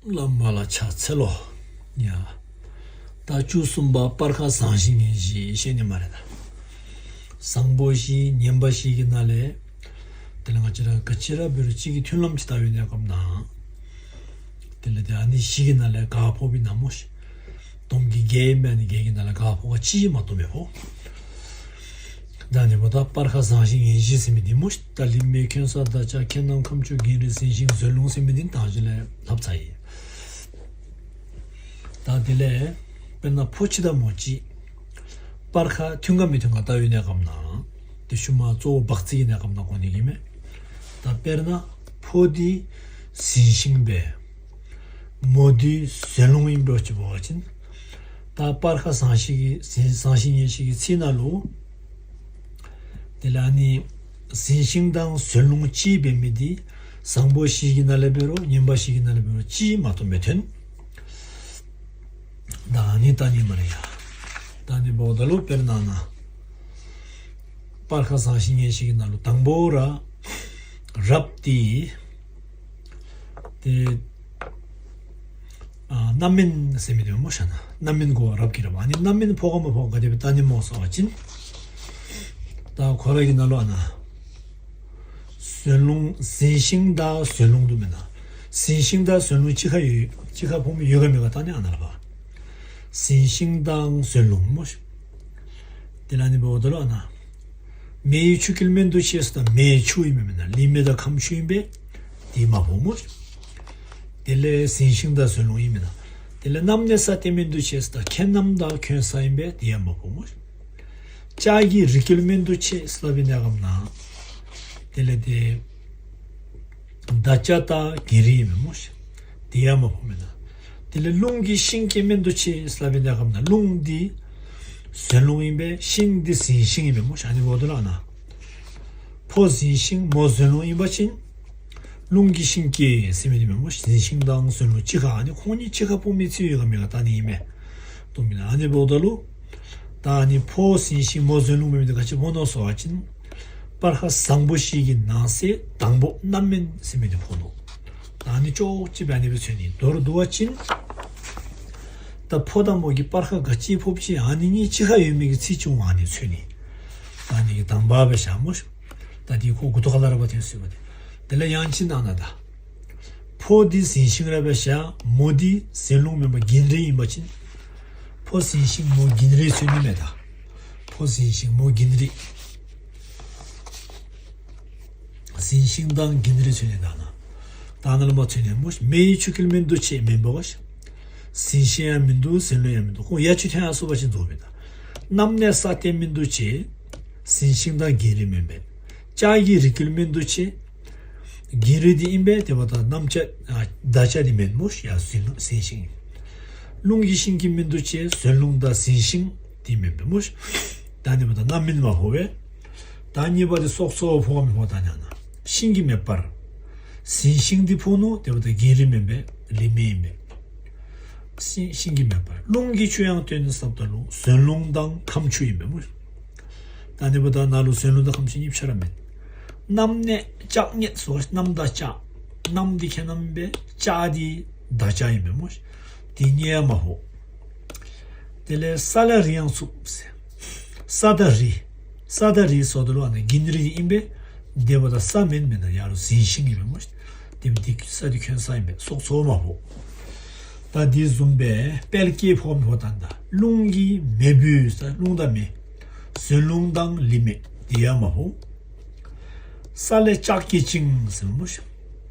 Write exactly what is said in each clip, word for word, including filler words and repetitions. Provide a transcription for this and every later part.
བླ་མ་ལ་ཕྱག་འཚལ་ལོ། ཡ། ད་བཅུ་གསུམ་པ་སྤར་ཁ་བཟང་བཞི་ངན་བཞི་བཤད་ནི་མ་རེད་ད། བཟང་པོ་བཞི་ངན་པ་བཞི་གི་ནང་ལས། དེ་ལ་ང་བཅས་ར་ག་ཅི་ར་བེ་རུ་གཅིག་གི་མཐུན་ལམ་ཅིག་ལྟ་བའི་གནས་སྐབས་ན། དེ་ལ་དེ་ཨ་ནི་བཞི་གི་ནང་ལས་ག་ཕོག་པའི་ན་མོ་ཤི། སྡོམ་གྱི་བརྒྱད་ཡིན་པས་ཨ་ནི་བརྒྱད་ཀྱི་ནང་ལས་ག་ཕོག་པ་གཅིག་མ་གཏོགས་མེད་ཕོ། ད་ནི་བོ་ད་སྤར་ཁ་བཟང་བཞི་ངན་བཞི་ཟེར་མི་འདི་མོ་ཤི། ད་ལི་མེ་ཁྱོད་ས་ད་ཅག་ཁྱེད་རྣམས་ཁམས་ཆུ་གིན་རི་ཟིན་ཤིང་ཟོན་ལུང་ཟེར་མི་འདི་དང་བཞི་ལས་ལྷབ་ཚ་ཡིན། ད་དེ་ལས་དཔེར་ན་ཕོ་ཆི་ད་མོ་ཅི། སྤར་ཁ་མཐུན་ག་མི་མཐུན་ག་ལྟ་བའི་གནས་སྐབས་ན། དེ་ཤུ་མ་གཙོ་བོ་བག་རྩི་གི་གནས་སྐབས་ན་གོ་ནི་གི་མེ། ད་དཔེར་ན་ཕོ་འདི་ཟིན་ཤིང་པས། མོ་འདི་ཟོན་ལུང་ཡིན་པའི་ཅི་བོ་ཅིན། ད་སྤར་ཁ་བཟང་བཞི་གི་ཟིན་བཟང་བཞི་ངན་བཞི་གི་ཚིག་ན་ལུ། དེ་ལ་ནི་ཟིན་ཤིང་དང་ཟོན་ལུང་གཅིག་འབད་མི་འདི་བཟང་པོ་བཞི་གི་ནང་ལས་འབད་རུང་ངན་པ་བཞི་གི་ནང་ལས་འབད་རུང་གཅིག་མ་གཏོགས་མི་ཐོན། ད་ནི་ད་ནི་མ་རེད་ཡ། ད་ནི་བོ་ད་ལུ་དཔེར་ན་ན། སྤར་ཁ་བཟང་བཞི་ངན་བཞི་གི་ནང་ལུ་དང་པོ་ར། རབ་ཏི། དེ། ཨ་རྣམ་སྨིན་ཟེར་མི་དེ་མོ་ཤ་ན་རྣམ་སྨིན་གོ་རབ་ཀྱི་རབ་ཨ་ནི་རྣམ་སྨིན་ཕོག་ག་མ་ཕོག་ག་དེ་བི་ལྟ་ནི་མོ་སོ་བ་ཅིན། ད་ཁོ་ར་གི་ནང་ལོ་ཨ་ན། ཟོན་ལུང་ཟིན་ཤིང་དང་ཟོན་ལུང་དུ་མེད་ན། ཟིན་ཤིང་དང་ཟོན་ལུང་གཅིག་ཁ་ཡོད་གཅིག་ཁ་ཕོག་མི་ཡོད་ག་མེད་ག་ལྟ་ནི་ཨ་ན་ལ་བ། ཟིན་ཤིང་དང་ཟོན་ལུང་མོ་ཤ། དེ་ལ་ནི་བོ་ད་ལོ་ཨ་ན། མེ་ཡི་ཆུ་ཀིལ་མིན་འདུ་ཆེ་སུ་དང་མེ་ཆུ་ཡིན་མིན་ན་ལི་མེ་དང་ཁམ་ཆུ་ཡིན་པས་དེ་མ་ཕོག་མོ། དེ་ལས་ཟིན་ཤིང་དང་ཟོན་ལུང་ཡིན་མིན་ན། དེ་ལས་གནམ་ནས་ས་སྟེང་མིན་འདུ་ཆེ་སུ་དང་ཁྱེད་རྣམས་དང་ཁྱོད་ས་ཡིན་པས་དེ་ཡང་མ་ཕོག་མོ། ལྕགས་ཀྱི་རི་ཀིལ་མིན་འདུ་ཆེ་སུ་ལ་བི་ནས་གམ་ན། དེ་ལས་དེ། ད་ལྕགས་དང་གི་རི་ཡིན་མིན་མོ། དེ་ཡང་མ་ཕོག་མེད་ན། དེ་ལས་རླུང་གི་ཤིང་སྐྱེ་མིན་འདུ་ཆེ་སླ་བའི་གནས་སྐབས་ན་རླུང་འདི་ཟོན་རླུང་ཡིན་པས་ཤིང་འདི་ཟིན་ཤིང་ཡིན་པས་མོ་ཤ་ནི་འོ་དོ་ལ་ན། ཕོ་ཟིན་ཤིང་མོ་ཟོན་རླུང་ཡིན་པ་ཅིན། རླུང་གི་ཤིང་སྐྱེ་ཟེར་མི་ནི་མེད་མོ་ཟིན་ཤིང་དང་ཟོན་རླུང་གཅིག་ཁ་ཨ་ནི་ཁོང་གཉིས་གཅིག་ཁ་ཕོག་མི་ཚུལ་ཡོད་ག་མེད་ག་ལྟ་ནི་ཡིན་མས། གཏོང་མི་ན་ཨ་ནི་འོ་དོ་ལུ། ད་ནི་ཕོ་ཟིན་ཤིང་མོ་ཟོན་རླུང་མེད་མི་དེ་ག་ཅི་ཕོག་ནོ་སོ་བ་ཅིན། སྤར་ཁ་བཟང་པོ་ཞིག་གི་ནང་གསེས་དང་པོ་རྣམ་སྨིན་ཟེར་མི་དེ་ཕོག་ནོ། ད་ནི་ཅོག་ཅི་བ་ནི་བའི་ཚོད་ནི་མདོར་བསྡུ་བ་ཅིན། ད་ཕོ་དང་མོ་གི་སྤར་ཁ་ག་ཅི་ཕོག་ཅི་ཨ་ནི་གཉིས་གཅིག་ཁ་ཡོད་མི་གི་ཚིག་ཅུང་ཨ་ནི་ཚོད་ནི། ད་ནི་གི་དང་པ་བའི་ཞག་མོ་ཤ། ད་དེ་ཁོ་གུ་ཏོ་ཁ་ལ་ར་བ་དེ་སུས་བ་དེ། དེ་ལ་ཡང་ཅི་ན་ན་ད། ཕོ་འདི་ཟིན་ཤིང་ར་བའི་ཞག་མོ་འདི་ཟིན་རླུང་མེད་པ་གིན་རི་ཡིན་པ་ཅིན། ཕོ་ཟིན་ཤིང་མོ་གིན་རི་ཚོད་ནི་མེད་ད། ཕོ་ཟིན་ཤིང་མོ་གིན་རི། ཟིན་ཤིང་དང་གིན་རི་ཚོད་ནི་ད་ན། ད་ན་ལ་མ་ཚོད་ནི་མོ་མེ་ཡི་ཆུ་ཀིལ་མིན་འདུ་ཆེ་མིན་པ་བ་ཤ། ཟིན་ཤིང་ཡང་མིན་འདུག་ཟིན་རླུང་ཡང་མིན་འདུག་ཁོང་ཡ་ཆུ་ཐན་ཡང་སུ་བ་ཅིན་འདུག་མེད་ད། གནམ་ནས་ས་སྟེང་མིན་འདུ་ཆེ། ཟིན་ཤིང་དང་གིན་རི་མིན་པས། ལྕགས་ཀྱི་རི་ཀིལ་མིན་འདུ་ཆེ། གིན་རི་འདི་ཨིན་པས་དེ་བ་དང་གནམ་ལྕགས་ཨ་ད་ལྕགས་འདི་མེན་མོ་ཤ་ཟིན་ཟིན་ཤིང་། རླུང་གི་ཤིང་གི་མིན་འདུ་ཆེ་ཟོན་རླུང་དང་ཟིན་ཤིང་འདི་མེན་པས་མོ་ཤ། ད་ནི་བ་དང་རྣམ་སྨིན་མ་ཕོག་པས། ད་གཉིས་པ་དེ་སྲོག་གཙོ་བོ་ཕོག་མི་ཕོག་ད་ཉག་ན། ཤིང་གི་མེ་སྤར། ཟིན་ཤིང་འདི་ཕོག་ནོ་དེ་བ་དང་གིན་རི་མེན་པས་ལི་མེ་ཨིན་པས། ཤིང་ཤིང་གི་མེ་སྤར་རླུང་གི་ཆུ་ཡང་སྟོན་ནི་སབ་ད་ལུ་ཟོན་རླུང་དང་ཁམ་ཆུ་ཨིན་པས་མོ་ཤ། ད་ནི་བ་ད་ན་ལུ་ཟོན་རླུང་དང་ཁམ་ཆུ་གཉིས་ཆ་ར་མེད། གནམ་ནས་ལྕགས་རྙེད་སོ་གནམ་ད་ལྕགས། གནམ་འདི་ཁྱེད་རྣམ་པས་ལྕགས་འདི་ད་ལྕགས་ཡིན་པས་མོ་ཤ། དེ་རྙེད་མ་ཕོག་དེ་ལས་ས་ལ་རི་ཡང་ཚུགས་ཟེར། ས་ད་རི། ས་ད་རི་སོ་ད་ལུ་ཨ་ན་གིན་རི་ཨིན་པས། དེ་བ་ད་ས་མེན་མེན་ན་ཡ་ལུ་ཟིན་ཤིང་ཡིན་པས་མོ་ཤ། དེ་བ་འདི་ས་འདི་ཁྱོད་ས་ཡིན་པས་སྲོག་གཙོ་བོ་མ་ཕོག་ད་འདི་བཟུམ་པས་དཔལ་སྐྱེས་ཕོག་མི་ཕོག་དང་ད་རླུང་གི་མེ་བུས་ས་རླུང་དང་མེ། ཟོན་རླུང་དང་ལི་མེ་འདི་ཡང་མ་ཕོག་ས་ལས་ལྕགས་ཀྱི་བཅིངས་ཟེར་མོ་ཤ།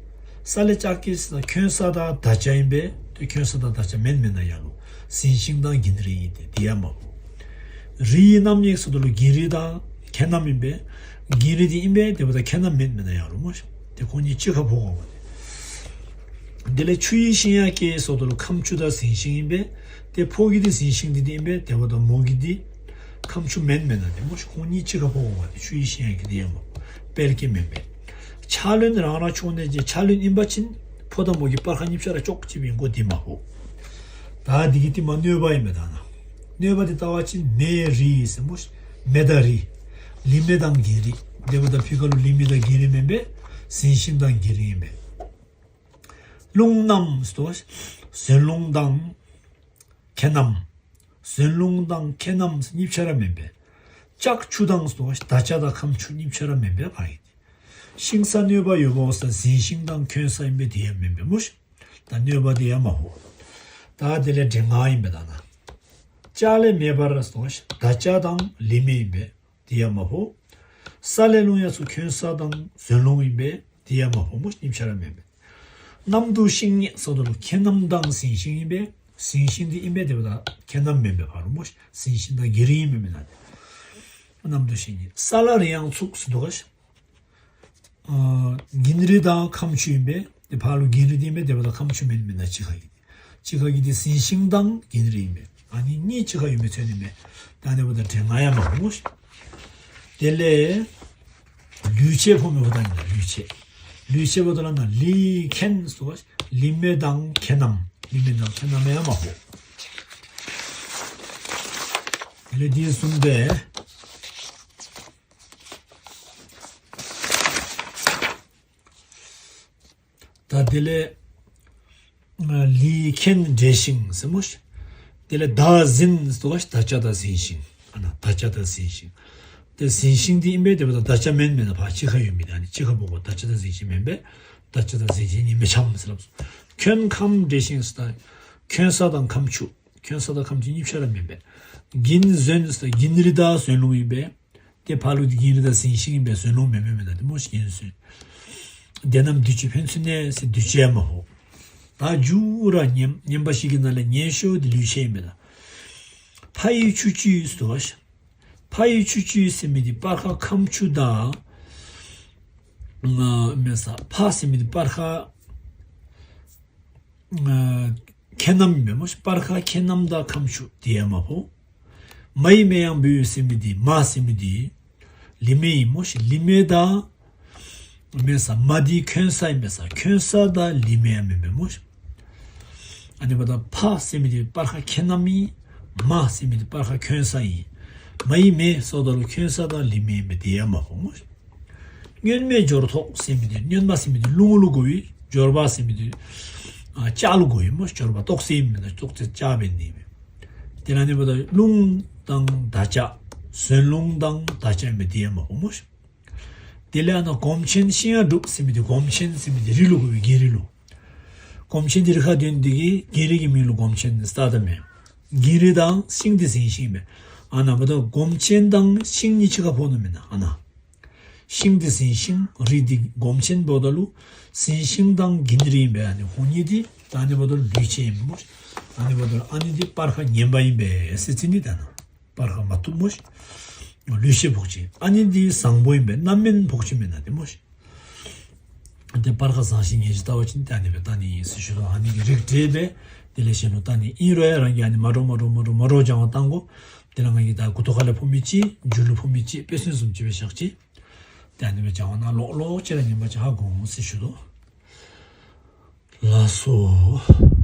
ས་ལས་ལྕགས་ཀྱི་ས་ཁྱོད་ས་དང་ད་ལྕགས་ཡིན་པས་དེ་ཁྱོད་ས་དང་ད་ལྕགས་མེན་མེན་ན་ཡ་ལུ་ཟིན་ཤིང་དང་གིན་རི་ཡིན་ཏེ་འདི་ཡང་མ་ཕོག་རི་ཡི་རྣམ་གཡེང་སོ་ད་ལུ་གིན་རི་དང་ཁྱེད་རྣམ་ཡིན་པས། གིན་རི་འདི་ཨིན་པས་དེ་བ་དང་ཁྱེད་རྣམ་མེན་མེན་ན་ཡ་ལུ་མོ་ཤ། དེ་ཁོང་གཉིས་གཅིག་ཁ་ཕོག་གོ་བ་དེ། དེ་ལས་ཆུ་ཡི་ཤིང་ཡང་སྐྱེ་སོ་ད་ལུ་ཁམ་ཆུ་དང་ཟིན་ཤིང་ཡིན་པས་དེ་ཕོ་གི་འདི་ཟིན་ཤིང་འདི་འདི་ཨིན་པས་དེ་བ་དང་མོ་གི་འདི་ཁམ་ཆུ་མེན་མེན་ན་དེ་མོ་ཤ་ཁོང་གཉིས་གཅིག་ཁ་ཕོག་གོ་བ་དེ་ཆུ་ཡི་ཤིང་ཡང་སྐྱེ་འདི་ཡང་མ་དཔལ་སྐྱེས་མེན་པས། ཆ་ལོན་རང་རང་ཕྱོགས་ནས་ཀྱི་ཆ་ལོན་ཡིན་པ་ཅིན་ཕོ་དང་མོ་གི་སྤར་ཁ་གཉིས་ཆ་ར་ཅོག་གཅིག་པའི་མགོ་འདི་མ་ཕོག་ད་འདི་གི་དེ་མ་གནོད་པ་ཡིན་པས་ད་ན། གནོད་པ་དེ་ལྟ་བ་ཅིན་མེ་རི་ཟེར་མོ་ཤ། མེ་དང་རི། ལི་མེ་དང་གིན་རི། དེ་བ་དང་ཕི་ཁ་ལུ་ལི་མེ་དང་གིན་རི་མེན་པས་ཟིན་ཤིང་དང་གིན་རི་ཡིན་པས། རླུང་རྣམས་སོ། ཟོན་རླུང་དང་ཁེན་རྣམས། ཟོན་རླུང་དང་ཁེན་རྣམས་གཉིས་ཆ་ར་མིན་པས། ལྕགས་ཆུ་དང་སོ། དར་ལྕགས་དང་ཁམ་ཆུ་གཉིས་ཆ་ར་མིན་པས་ཕ་ཡི། ཤིང་ས་གནོད་པ་ཡོད་པའོ་ས་ཟིན་ཤིང་དང་ཁོན་ས་ཡིན་པས་དེ་ཡང་མིན་པས་མོ་ཤིག་ད་གནོད་པ་དེ་ཡང་མ་ཧོ། ད་དེ་ལས་འདྲེ་ང་ཡིན་པས་ད་ན། ལྕགས་ལས་མེ་འབར་སོ། དར་ལྕགས་དང་ལི་མེ་ཡིན་པས། དེ་ཡང་མ་ཕོ། ས་ལས་རླུང་ཡང་ཚུ་ཁོན་ས་དང་ཟོན་རླུང་ཡིན་པས་དེ་ཡང་མ་ཕོ་མོ་གཉིས་ཆ་ར་མེད་པས། གནམ་དུ་ཤིང་རྙེད་ས་དུ་ལུ་ཁེན་རྣམས་དང་ཟིན་ཤིང་ཡིན་པས་ཟིན་ཤིང་འདི་ཡིན་པས་དེ་བ་ད་ཁེན་རྣམས་མེད་པས་ཕ་རུ་མོ་ཟིན་ཤིང་དང་གི་རི་ཡིན་མེད་མེད་ན། གནམ་དུ་ཤིང་རྙེད་ས་ལ་རི་ཡང་ཚུགས་སུ་འདུག་ག་ཤ། ཨ། གིན་རི་དང་ཁམ་ཆུ་ཡིན་པས་དེ་ཕ་ལུ་གིན་རི་དེ་ཡིན་པས་དེ་བ་ད་ཁམ་ཆུ་མེད་མེད་ན་ཅི་ཁ་གི། ཅི་ཁ་གི་དེ་ཟིན་ཤིང་དང་གིན་རི་ཡིན་པས། ཨ་ནི་གཉིས་ཅི་ཁ་ཡོད་མེད་ཚོད་ནི་མེད། ད་ནི་བ་ད་དྲན་ང་ཡ་མ་ཧོ་ཤ། དེ་ལས་ལུས་ཆད་ཕོ་མི་བ་ད་ཡིན་ན་ལུས་ཆད། ལུས་ཆད་བ་ད་ལ་ན་ལི་ཁེན་སོ། ལི་མེ་དང་ཁེན་རྣམས། ལི་མེ་དང་ཁེན་རྣམས་ཡ་མ་ཧོ། དེ་ལས་དེ་གསུམ་པས། ད་དེ་ལས། ལི་ཁེན་འདྲེ་ཤིང་ཟེར་མོ་ཤ། དེ་ལས་ད་ཟིན་སོ། དར་ལྕགས་ད་ཟིན་ཤིང་། ཨ་ན་དར་ལྕགས་ད་ཟིན་ཤིང་། དེ་ཟིན་ཤིང་དེ་ཡིན་པས་དེ་བ་ད་དར་ལྕགས་མེད་མེད་ན་ཕ་ཅི་ཁ་ཡོད་མེད་ད་ནི་ཅི་ཁ་བོ་བ་དར་ལྕགས་ད་ཟིན་ཤིང་མེད་པས་དར་ལྕགས་ད་ཟིན་ཤིང་ཉི་མེ་ཆམ་ཟེར་ལབ་སོ། ཁོན་ཁམ་འདྲེ་ཤིང་ཟེར་ད། ཁོན་ས་དང་ཁམ་ཆུ། ཁོན་ས་དང་ཁམ་ཆུ་གཉིས་ཆ་ར་མེད་པས། གིན་ཟོན་ཟེར་ད་གིན་རི་ད་ཟོན་རླུང་ཡིན་པས། དེ་ཕ་ལུ་དེ་གིན་རི་དང་ཟིན་ཤིང་ཡིན་པས་ཟོན་རླུང་མེད་མེད་མེད་ད་དེ་མོ་ཤིག་ཡིན་ཟོན། དེ་རྣམས་འདུས་ཀྱི་ཕན་ཚུན་གནས་སེ་འདུས་བྱས་མ་ཧོ། ད་རྒྱུ་ར་ཉེན་ཉེན་པ་ཞིག་གི་ནང་ལ་ཉེན་ཤོས་དེ་ལུས་ཆད་ཡིན་པས་ད། ཕ་ཡི་ཆུ་བཅུས་སོ། ཕ་ཡི་ཆུ་བཅུས་ཟེར་མི་དེ་སྤར་ཁ་ཁམ་ཆུ་ད། ང་མེད་ས་ཕ་ཟེར་མི་དེ་སྤར་ཁ། ཁེན་རྣམས་ཡིན་པས་མོ་ཤ། སྤར་ཁ་ཁེན་རྣམས་དང་ཁམ་ཆུ་དེ་ཡང་མ་ཕོ། མ་ཡི་མེ་ཡང་འབུ་ཟེར་མི་དེ་མ་ཟེར་མི་དེ། ལི་མེ་ཡིན་མོ་ཤ། ལི་མེ་དང་། མེད་ས་མ་དེ་ཁོན་ས་ཡིན་པས་ས་ཁོན་ས་དང་ལི་མེ་ཡང་མེད་པས་མོ་ཤ། ཨ་ནི་བ་ད་ཕ་ཟེར་མི་དེ་སྤར་ཁ་ཁེན་རྣམས་ཡིན། མ་ཟེར་མི་དེ་སྤར་ཁ་ཁོན་ས་ཡིན། མ་ཡི་མེ་སོགས་ད་ལུ་ཁོན་ས་དང་ལི་མེ་ཡིན་པས་དེ་ཡང་མ་ཕོ་མོ་ཤ། སྨྱོན་མའི་སྦྱོར་ཐོག་ཟེར་མི་དེ་སྨྱོན་མ་ཟེར་མི་དེ་རླུང་ལུ་གོ་བའི་སྦྱོར་བ་ཟེར་མི་དེ། ཨ་ལྕགས་ལུ་གོ་ཡིན་མོ་སྦྱོར་བ་ཏོག་སེ་ཡིན་མི་ན་ཏོག་སེ་ལྕགས་བས་ནི་མེད། དེ་ལ་ནི་བ་ད་རླུང་དང་དར་ལྕགས་ཟོན་རླུང་དང་དར་ལྕགས་ཡིན་པས་དེ་ཡང་མ་ཧོ་མོ་ཤ། དེ་ལས་ཨ་ན་སྒོམ་ཆེན་ཤིང་ཡང་སྒྲུབ་ཟེར་མི་དེ་སྒོམ་ཆེན་ཟེར་མི་དེ་རི་ལུ་གོ་བའི་གིན་རི་ལུ། སྒོམ་ཆེན་དེ་རི་ཁ་དོན་འདི་གི་གིན་རི་གི་མིང་ལུ་སྒོམ་ཆེན་ས་ད་མེད། གིན་རི་དང་ཤིང་དེ་ཟིན་ཤིང་མེད། ཨ་ན་བ་ད་སྒོམ་ཆེན་དང་ཤིང་གཉིས་ཆ་ཁ་ཕོ་ནོ་མེད་ན་ཨ་ན། ཤིང་དེ་ཟིན་ཤིང་རི་དེ་སྒོམ་ཆེན་བོ་ད་ལུ་ཟིན་ཤིང་དང་གིན་རི་ཡིན་པས་ཨ་ནི་ཁོང་གཉིས་དེ་ད་ཨ་ནི་བོ་ད་ལུས་ཆད་ཡིན་མོ། ཨ་ནི་བོ་ད་ཨ་ནི་དེ་སྤར་ཁ་ངན་པ་ཡིན་པས་ཟེར་ཚིག་ནི་ད་ན་སྤར་ཁ་མ་ཐུབ་མོ་ཤ། ལུས་ཆད་ཕོག་ཅིང་ཨ་ནི་དེ་བཟང་པོ་ཡིན་པས་རྣམ་སྨིན་ཕོག་ཅིང་མེད་ན་དེ་མོ་ཤ། དེ་སྤར་ཁ་བཟང་ཞིང་ངེས་ཤེས་ལྟ་བ་ཅིན་ཏེ་ཨ་ནི་བས་ལྟ་ནི་ཡིན་ཟེར་ཞུ་དོ། ཨ་ནི་གི་རིགས་འགྲེས་པས་དེ་ལས་གཞན་ལུ་ལྟ་ནི་ཨིན་རོ་ཡ་རང་གི་ཨ་ནི་མ་འགྲོ་མ་འགྲོ་མ་འགྲོ་མ་འགྲོ་སྦྱང་བ་བཏང་གོ། དེ་ལ་ང་གི་ད་གུ་ཐོག་ཁ་ལས་ཕོ་མི་ཅི་རྒྱུ་ལུ་ཕོ་མི་ཅི་དཔེ་སྲོལ་གསུམ་ཅི་བས་བཞག་ཅི། ཏེ་ཨ་ནི་བས་སྦྱང་བ་ན་ལོག་ལོག་ཅི་ལ་ཉན་པ་ཅི་ཧ་གོ་འོང་ཟེར་ཞུ་དོ། ལགས་སོ།